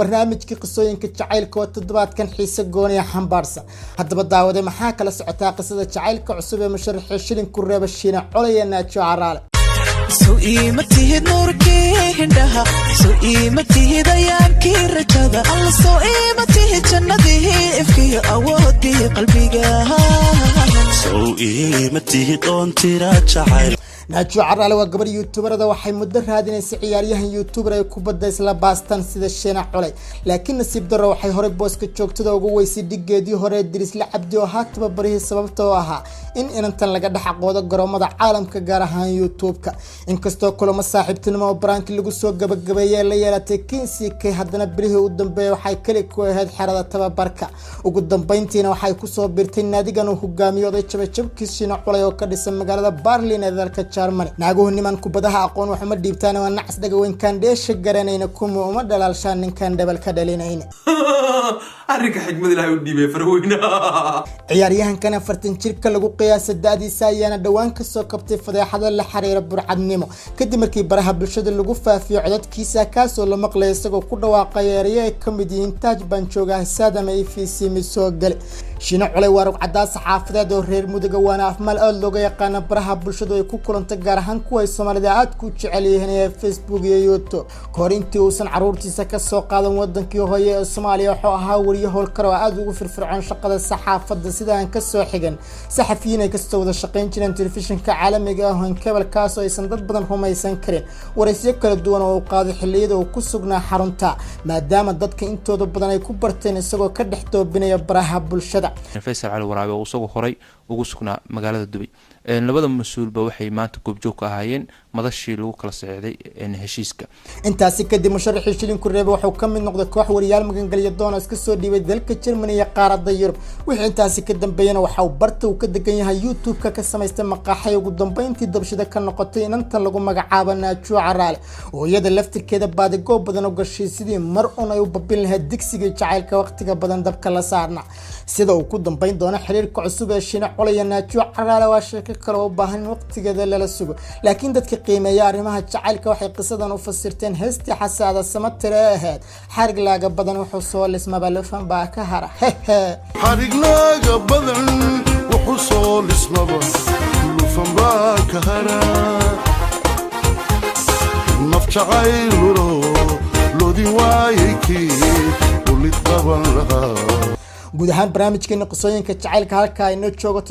Barnaamijkii qisooyinka jacaylka oo toddobaadkan xiise gooniya xambaarsan. Haddaba daawade, maxaa kala socotaa qisada jacaylka cusub ee musharaxii shilinku reeba Shiina Colaya Naajo Caraale? Sow iima tihid nuurkii hindhaha? Sow iima tihid ayaankii rajada? Alla, sow iima tihid jannadii ifkiyo awoodii qalbiga? Sow iima tihid oon tira jacayl? Naajo Caraale waa gabar youtuberada. Waxay muddo raadinaysa ciyaaryahan youtuber ay kubadda isla baastaan sida Shiina Culay, laakiin nasiib darro waxay horey booska joogtada ugu weysay dhigeedii hore Dirisle Cabdi, oo ahaa tababarihii sababta oo ahaa in inantan laga dhex aqoodo garoomada caalamka, gaar ahaan YouTube-ka. Inkastoo kulamo saaxiibtinimo oo baraankii lagu soo gabagabeeyay la yeelatay Kinsi Kay, haddana bilihii u dambeeyay waxay keli ku ahayd xerada tababarka. Ugu dambeyntiina waxay kusoo biirtay naadigan uu hogaamiyo oday jabajabkii Shiina Culay oo ka dhisan magaalada Berlin ee dalka Germany. Naaguhu niman kubadaha aqoon waxuma dhiibtaan, waa nacas dhagaweynkaan dheesha garanayna, kuma uma dhalaalshaan ninkaan dhabal ka dhalinayna. Arrinka xigmad Ilahay u dhiibay farweyne. Ciyaaryahankan 40 jirka lagu qiyaasa da-diisa ayaana dhowaan kasoo kabtay fadeexado la xiriira burcadnimo, kadib markii baraha bulshada lagu faafiyo codadkiisa, kaasoo la maqlaya isagoo ku dhawaaqaya erayo ay ka mid yihiin "Taaj baan joogaa, saadama EVC mid soo gale". Shiino Culay waa rugcadaa saxaafadeed oo reer Muduga, waana afmaal aada looga yaqaana baraha bulshadu ay ku kulantay, gaar ahaan kuwa ay Soomaalida aada ku jecel yihiin ee Facebook iyo YouTube. Kahor intii uusan caruurtiisa kasoo qaadan wadankii hooye ee Soomaaliya, wuxuu ahaa weriye howlkar oo aada ugu firfircoon shaqada saxaafadda, sida aan kasoo xigan saxafiyiin ay kasoo wada shaqayn jireen telefishinka caalamiga ah Horn Cable, kaasoo aysan dad badan rumaysan karin waraysyo kala duwan oo uu qaaday xilliyada uu ku sugnaa xarunta, maadaama dadka intooda badan ay ku barteen isagoo ka dhex doobinaya baraha bulshada. Faysal Cali Waraabe oo isagoo horay ugu sugnaa magaalada Dubay. Labada mas-uulba waxay maanta goobjoog ka ahaayeen madashii lagu kala saxiixday heshiiska. Intaasi kadib musharaxii shilinku reebe wuxuu ka mid noqday koox wariyaal magangelya doona iska soo dhiibay dalka Germany iyo qaaradda Yurub. Wixii intaasi ka dambeeyana waxa uu barta uu ka degan yahay YouTube-ka ka samaystay maqaaxay ugu dambeyntii dabshida ka noqotay inantan lagu magacaabo Naajuo Caraale, oo iyada laftirkeeda baadigoob badan u gashay sidii mar un ay u babin lahayd digsiga jacaylka waqtiga badan dabka la saarna. Sida uu ku dambeyn doono xiriirka cusub ee Shina Culaya Naajuo Caraale waa sheeko kale oo u baahan in waqtigeeda lala sugo, laakiin dadka qiimeeya arrimaha jacaylka waxay qisadan u fasirteen heestii Xasaada Samatire ee ahayd "Xarig laaga badan wuxuu soo lismaba lufan baa ka hara", hehe. Xariglaaga badan wuxuu soo lismaba lufan baa ka hara, naf jacaylulo loodin waayay kii ulid qaban lahaa. Guud ahaan barnaamijkeena qisooyinka jacaylka halkaa inoo joogo.